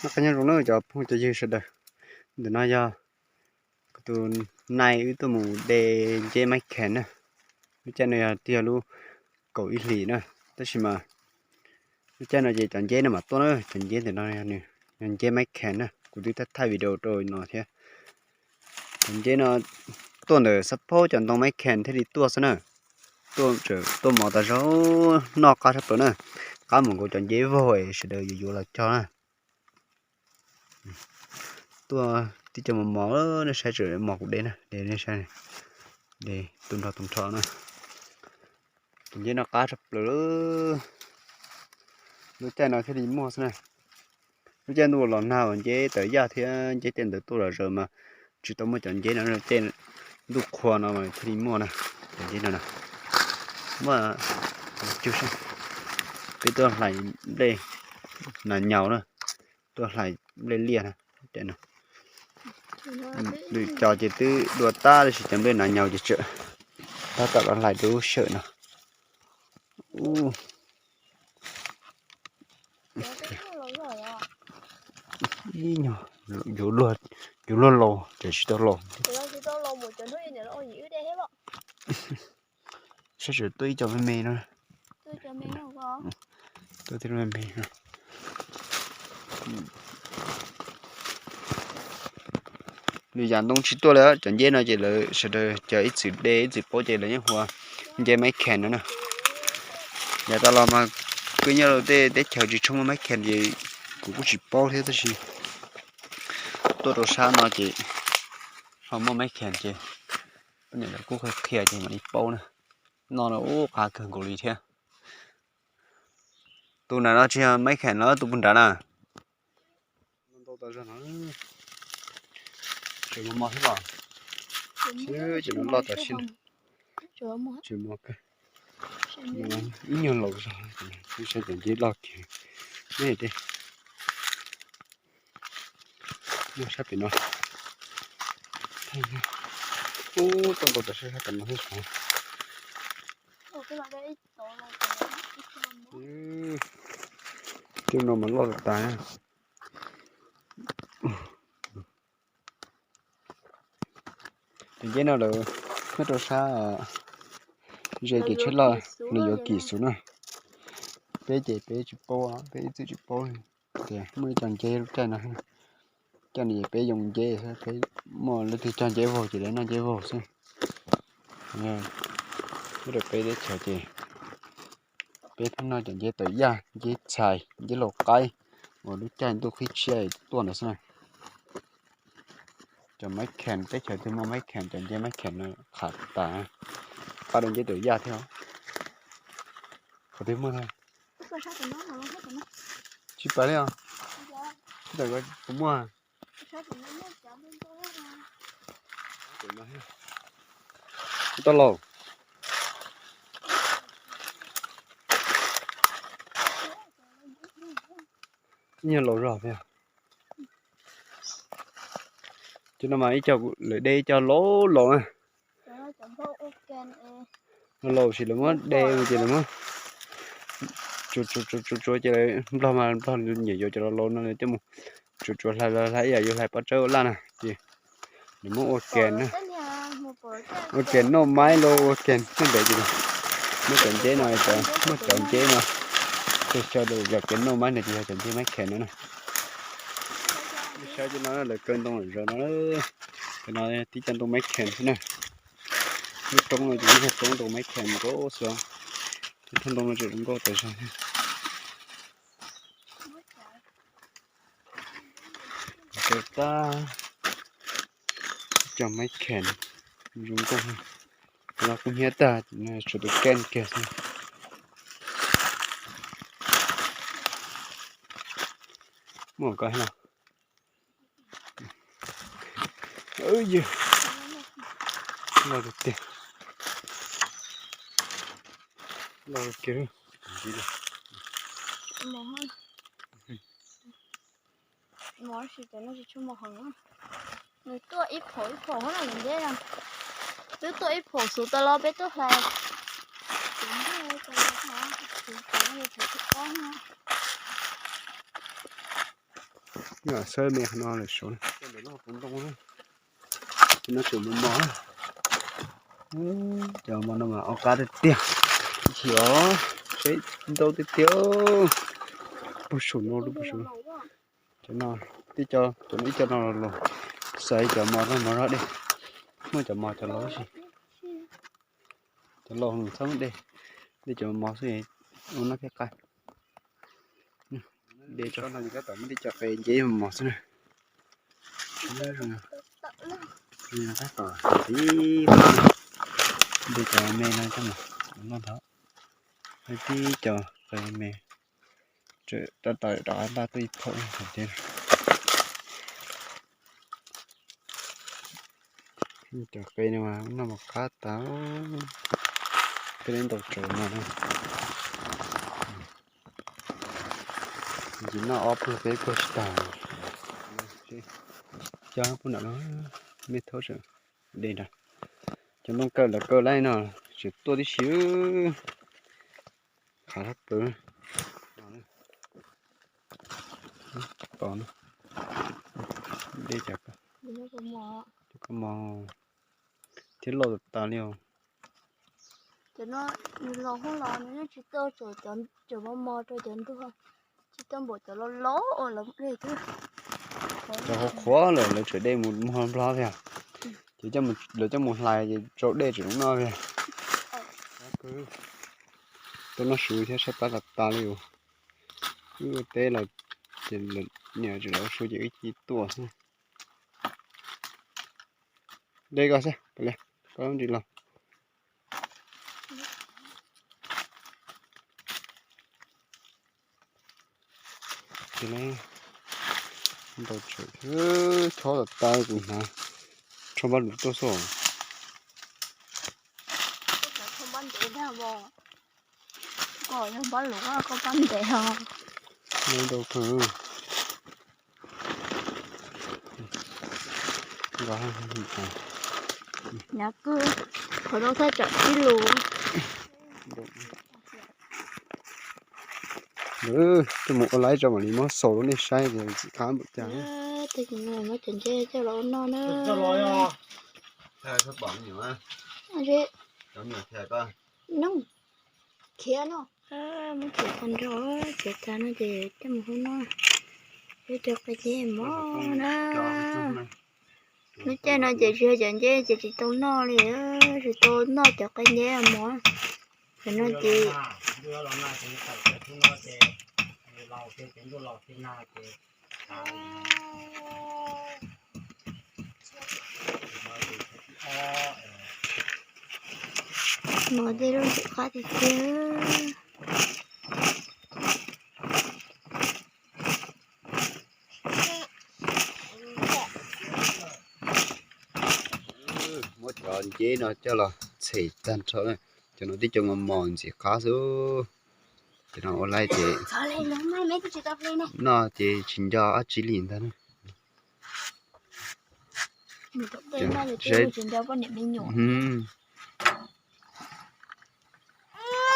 Noj qab nyob zoo na cov phooj cov ywg sawv daws. Ntawm no yog kuv tus nai wb tuaj mus de nceb maiv khees na. Lub caij no yog twb yog lub kaum ib hlis na, tab sis mas lub caij no ces cov nceb no mam tuaj na. Cov nceb ntawm no yog nws, yog nceb maiv khees na, kuv twb thaij video rau no thiab. Cov nceb no tuaj ntawm xab phaub cov ntoo maiv khees thiaj li tuaj xwb na. Tuaj, tuaj mos tas zog, noj qab tshaj plaws na. Qab mus nkaus cov nceb vog es sawv daws yuav yuav los cog na. Tuaj tib co mos mos, nej saib tseem mos kuv de na, de nej saib, de tu nrho tu nrho na. Tus nceb no qab tshaj plaws, lub caij no thiaj li muaj xwb na. Lub caij ntuj los nag uas nceb tawv yaj thiab nceb tej ntawd tuaj los zaws mas tsis tau muaj cov nceb no, tej ntuj qhua no mas thiaj li muaj na. Cov nceb no na, muaj, peb tuaj hlais nplej nas nyaus na, tuaj hlais nplej liaj na. Lwm cov ces twb dua tab tab sis cov nplej nas nyaus ces tseem tab tom los hlais rau lub sij hawm no. Ib nyuag, yuav luag laus ces tsis tau laus. Saib tseem tuaj ib co me me no. Tuaj ib co me me no. Lwm yam ntoo tsis tuaj li, cov nceb no ces lawv sawv daws cog ib txwm de ib txwm paub ces lawv yeej hu ua nceb maiv khees no na. Yav tas los mas kuj nyob rau tej teb chaws tsis tshua muaj maiv khees ces kuv kuj tsis paub thiab tab sis tuaj rau sab no ces ho muaj maiv khees ces poj niam lawv kuj qhia qhia ces mam li paub na. Noj no ub qab kawg nkaus li thiab. Tus nram no tsis yog maiv khees los tus puag nrad na. Ntau tas zog no. Tseem mos mos thiab los. Tseem loj tas siab. Tseem mos kawg. Ib nyuag laus zog, saib cov nceb loj kiag. Neb, muaj sab pem no. Ub, tau ntau tas sab sab pem no thiab. Tej no mas loj tas tas. Cov nceb no lawv nyob rau sab ze kev tsheb loj, lawv yuav kim xus na. Peb ces peb tsis paub, peb ib txwm tsis paub tias muaj ib co nceb lub caij no. Coj no ces peb yoo nceb, peb muaj leej twg cog nceb vaug ces lawv noj nceb vaug xwb. Nyob rau peb teb chaws ces peb pheej noj cov nceb tawv yaj, nceb txhais, nceb laus qaib uas lub caij ntuj qhib tshiab tuaj ntawd xwb na. Cov maiv khees, teb chaws twg muaj maiv khees, cov nceb maiv khees no qhav tas, qab rau nceb tawv yaj thiab. Qhov twg muaj thiab? Tsis pais li os. Puas muaj? Tau laus. Ib nyuag laus zog thiab. Cov no mas ib co lawv de ib co laus laus na. Laus laus ces lawv muab de ces lawv muab tsuav tsuav tsuav tsuav ces lawv nplog mas nplog nyiam yuav cov laus laus no lawv coj mus tsuav tsuav hlais hlais ib yam yuav hlais pob tsawb ua laj na ces lawv muab ua kes na. Ua kes noj maib los ua kes noj ntev ces muab cov nceb no, muab cov nceb no, cov nceb noj maib no ces yog cov nceb maib khees no na. Saib cov no lawv kaw ntoo lawm zaws no, cov no tib co ntoo maib khees xwb na. Lub roob no ces yog roob ntoo maib khees nkaus xwb, cov thooj ntoo no tseem zoo nkauj tas zog. Kaw tag, cov maib khees zoo nkauj, cov no kuj hnyiab tag, tshuav tus keeb kiag xwb. Muaj ko no. Loj tiag tiag. Loj kiag. Mos tab sis cov no tsis tshua mos heev. Nws tuaj ib phaum ib phaum na, nws nceb no twb tuaj ib phaum xwb tas los peb tuaj hlais. Kuv ntej tas los, kuv ntej tas los, kuv ntej tas los. Xawb me qhov no lawm saud. No tseem mos mos. Cov mos no mas au qab tiag tiag. Ib chim os, seb ntau tiag tiag. Puag saum no, puag saum. Cov no, tib co, cov no ib co no los xaiv cov mos no mos zog dej. Muaj cov mos cov laus xwb. Cov laus txhob muaj dej, dej cov mos xwb, ua noj thiab qab. Dej tso no ces tab tom muaj tej cov qe nceb mos mos xwb na. Tab tom txiv dej cov me no coj mus noj ntag. Tib co qe me, tab tom rov qab npaj tuaj ib phaum thiab. Cov qe no mas noj mas qab tas, peb li ntaus tsawv no. Ntsis noj ob pluag peb pluag tsis tas. Coj puag nram no, me thaub de nrad. Cov ntoo kaw lawv kaw laij no tseem tuaj tib si. Qhav sab plaws. Dej cas, cov kab mos thiab loj tas li os. Cov no nws los hoob los nws yeej tsis tau, cov mos mos rau cov ntuag, tsis tau npaum cov laus laus uas lawv mus de thiab. Cov qhuav qhuav lawm lawv tseem de mus muag nplog tiag. Ces lawv coj mus hlais ces tsau dej tseem noj tiag. Tuaj noj su thiab sab plab tas tas li os. Wb ua teb los ces niam tseem los ua su ces wb cia tuaj xwb. De koj xwb, koj ntsis los. Ntau tsawv, chob tas tas kuv hnav tsho npab lus tuaj xwb. Koj yog npab lus, koj pab ntev os. Ntau kawg. Nyav kawg, qhov no thaj tsam tib lus. Coj mus ua laib tso mam li muab xaus rau nej saib tias ntxim qab npaum cas. Tej no muab cov nceb coj los ua noj na. Khiav no, muab khiav tag nrho, khiav tag no ces coj mus hu noj. Peb cov qe nceb mos na. Lub caij no ces tsis yog cov nceb ces tsis tau noj li, tsis tau noj cov qe nceb mos. Cov no ces mos tej lub ntxim qab tiag tiag. Muab cov nceb no coj los txhem tag nrho, cov no tib co mos mos ntxim qab xwb. Cov no ua laib ces noj ces tsis nco dab tsi li ntag.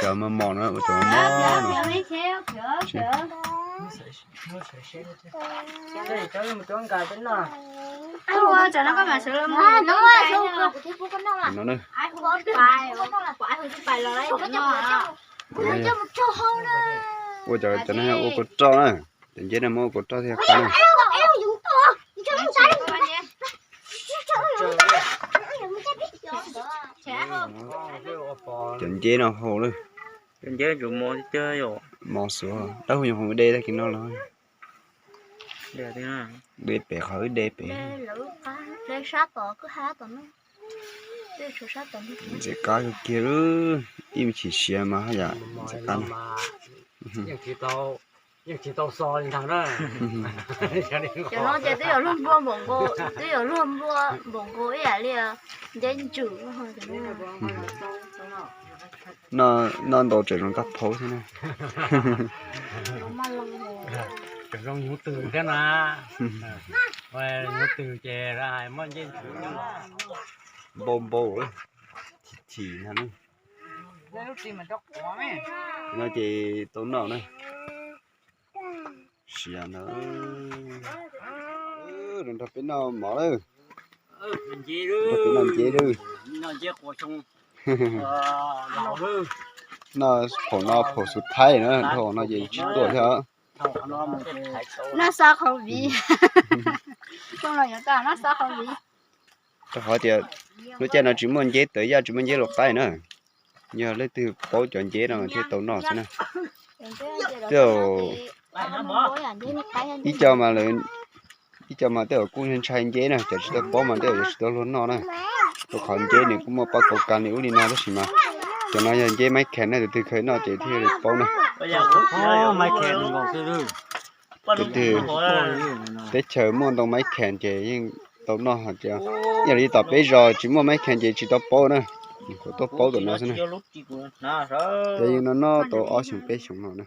Cov mos mos no, cov mos mos no. Ua cov no ua kua roj na, cov nceb no muab ua kua roj thiaj qab na. Cov nceb no hau lawm. Mos xuav dawb huv nyuam qhuav de tag kis no los. De pem qhov wb de pem. Ntxim qab kawg kiag, ib me chim siav mas haj yam ntxim qab na. Cov no ces twb yuav luag npua npaum nkaus, twb yuav luag npua npaum nkaus ib yam li nceb ntsws. Noj ntau tseem zoo kab phaub thiab na. Tseem zoo nyuv tws thiab na. Nyuv tws ces muab nceb ntsws npau npau, chim chim no. No ces tau noj na. Tsis yog na. Nrog peb noj mov lawm. Nrog peb noj nceb lawm. Noj phaum no phaum xub thaib na, dhau no ces tsis tuaj thiab. Noj xob qhauv viv. Noj xob qhauv viv. Rau qhov tias lub caij no tsis muaj nceb tawv yaj, tsis muaj nceb luam qaib na. Yog leej twg paub cov nceb no thiaj tau noj xwb na. Twb ib co mas lawv, ib co mas tej zaum kuj ntshai nceb na, cov tsis tau paub mas tej zaum yuav tsis tau luag noj na. Rau qhov nceb nws kuj muaj pab kaus kas li ub li no tab sis mas cov no yog nceb maiv khees na, tus twg kheev noj ces thiaj li paub na. Tus twg teb chaws muaj ntoo maiv khees ces yeej tau noj. Yog li tom peb zos tsis muaj maiv khees ces tsis tau paub na. Kuv tuaj paub tom no xwb na. Ces yus no noj tau ob xyoos peb xyoos no na.